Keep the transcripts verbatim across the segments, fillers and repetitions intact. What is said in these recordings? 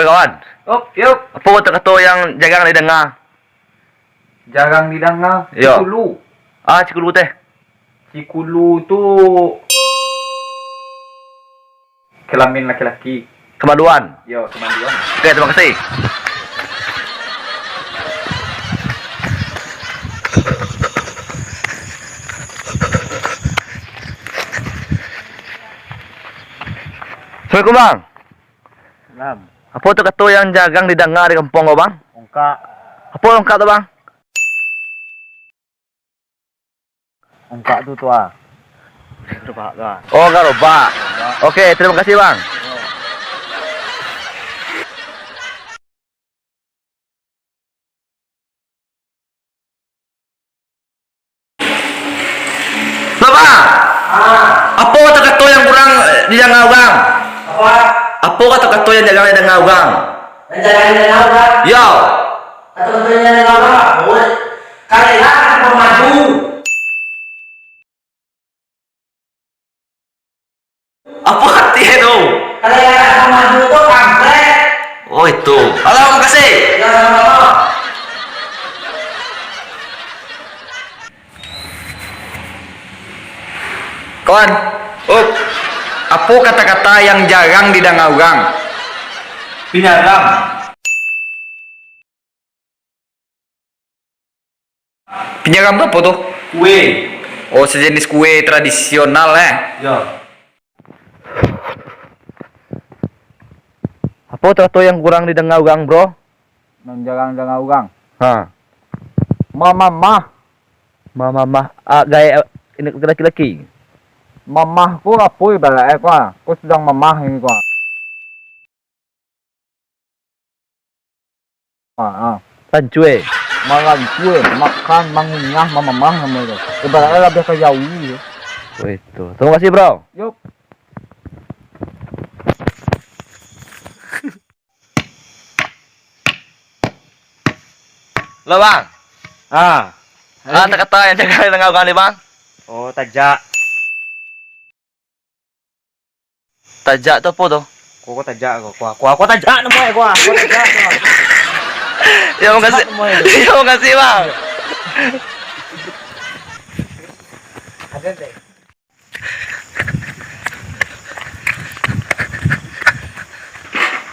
Kawan, Yup, yup. Apo kato-kato yang jarang didanga? Jarang didanga. Yo. Cikulu. Ah, cikulu teh. Cikulu tu kelamin laki-laki. Kemaluan. Yo, kemaluan. Oke, terima kasih. Assalamualaikum, Bang. Salam. Apo tu kato yang jarang didanga di kampuang ko, Bang? Ongkak. Apo ongkak tu, Bang? Ongkak tu, tu ah. Gerobak tu ah. Oh, gerobak. Gerobak. Oke, terima kasih, Bang. Yo. Bang, apo kato-kato yang kurang, eh, didanga urang? Apo? Apo kato-kato yang jarang didanga urang? Yang jarang didanga urang? Yo. Kato-kato yang jarang didanga urang, apo? Karelah pamadu. Apo arti tu? Kalau yang nak maju tu kampret. Oh, itu. Alah, makasih. Ya, sama-sama. Kawan, oh, apo kata-kata yang jarang didanga urang? Pinyaram. Pinyaram tu apo tu? Kue. Oh, sejenis kue tradisional, eh? Yo. Apo tu, tu yang kurang didanga urang, Bro? Yang jarang didanga urang? Ha. Mamamah. Mamamah, ah, gaek, ah, ini laki-laki. Mamah ko apo ibaratnyo ko, ah? Ko sadang mamah ini ko, ah. Ah, ah. Rancua. Marancua, makan, mangunyah, mamamah namo itu. Ibaratnyo labiah ka jawi. Oh, itu. Terima kasih, Bro. Yup. Lo, Bang. Ah. Ah, kata-kata yang jarang didanga urang ni, Bang. Oh, tajak. Tajak tu apo tu? Ko, ko tajak ko. Ko, ko, ko tajak namo e ko. Ko tajak ko. Yo, makasih. Tajak namo e. Yo, makasih, Bang. Ado deh.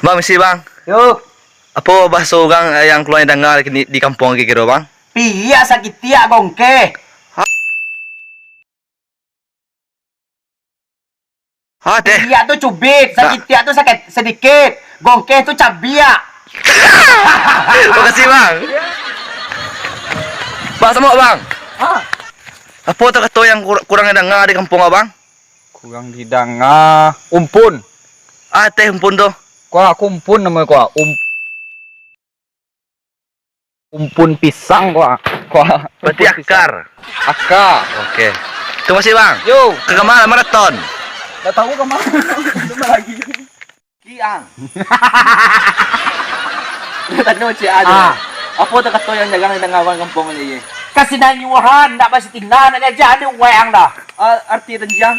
Bang, misi, Bang. Yo. Apo bahaso urang, eh, yang kurang didanga di, di kampuang kiro-kiro, Bang? Piriak sakitiak gongkeh. Ha? Ha, teh. Piriak tu cubit, sakitiak tu sakit, sadikit, gongkeh tu cabiak. Makasih, Bang. Bang, samo, Bang. Ha? Apo tu kato yang kur-, kurang didanga di kampuang Abang? Kurang didanga, umpun. Ah, teh umpun tu. Ko, ko umpun namo ko, um-, umpun pisang ko. Ko. Berarti umpun pisang. Akar. Akar. Oke. Terima kasih, Bang. Yo. Ka kama maraton? Ndak tahu ka ma. Lamo lagi. Kiang. Tando cek ado. Ah. Apo tu kato yang jarang didanga urang kampuang ko, ye? Kasinanyuahan, ndak basitinah, ndak diaja dek urang doh. Ah, arti tanjiang.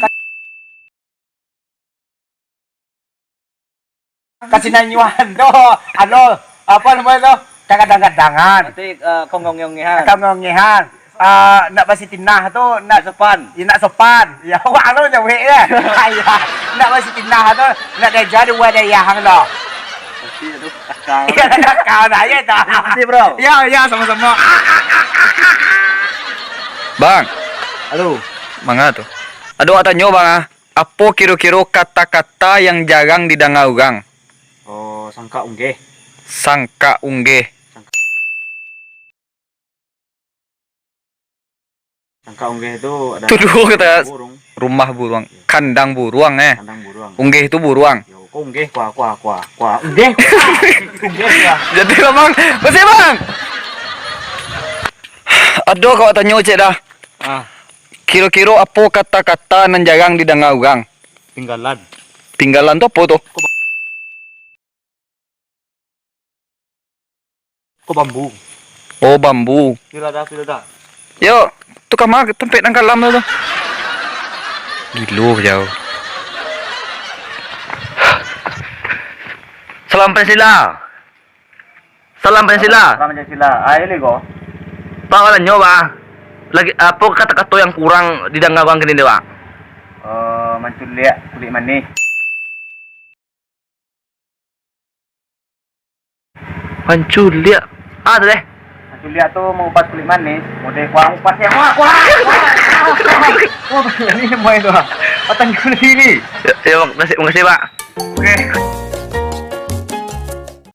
Kasinanyuahan tu, anu, apo namo tu? Kagadang-gadangan. Berarti, eh, kaonggeh-onggehan. Kaonggeh-onggehan. Ah, ndak basitinah tu, ndak sopan. Ya, ndak sopan. Ya, awak tu jawek ya. Ya, ndak basitinah tu, ndak diaja dek urang dayah ang tu. Berarti itu akal. Ya, akal dah, ya, dah. Terima kasih, Bro. Ya, ya, samo-samo. Bang. Halo. Manga tu? Ado wak tanyo, Bang, ah. Apo kiro-kiro kata-kata yang jarang didanga urang? Oh, sangkak unggeh. Sangkak unggeh. Sangkak, sangkak unggeh tu adalah tu duo kata rumah buruang. Rumah buruang. Kandang buruang, eh. Kandang buruang. Unggeh tu buruang. Yo, ko unggeh, kua, kua, kua, kua. Unggeh, kua. Unggeh, kua. Jadi lah, Bang. Makasih, Bang. Ado ka wak tanyo, cek dah. Ah. Kiro-kiro apo kata-kata nan jarang didanga urang? Tinggalan. Tinggalan tu apo tu? Ko ba-, ko bambu. Oh, bambu. Sudah dah, sudah dah. Yo, tu kama tampek nan kalam tu. Gilo jauh. Salam Pancasila. Salam Pancasila. Salam Pancasila. Ah, iyo, Pak. Pak, balanyo, Pak. Lagi, apo kato-kato yang kurang didanga urang kini, Pak? Eh, manculiak kulik manih. Manculiak. Ah, tu deh. Manculiak tu mangupas kulik manih. Model kurang upas ya. Wah, wah, wah. Wah, ini semua itu, ah. Patang kulik ini. Ya, ya, makasih, makasih, Pak. Oke.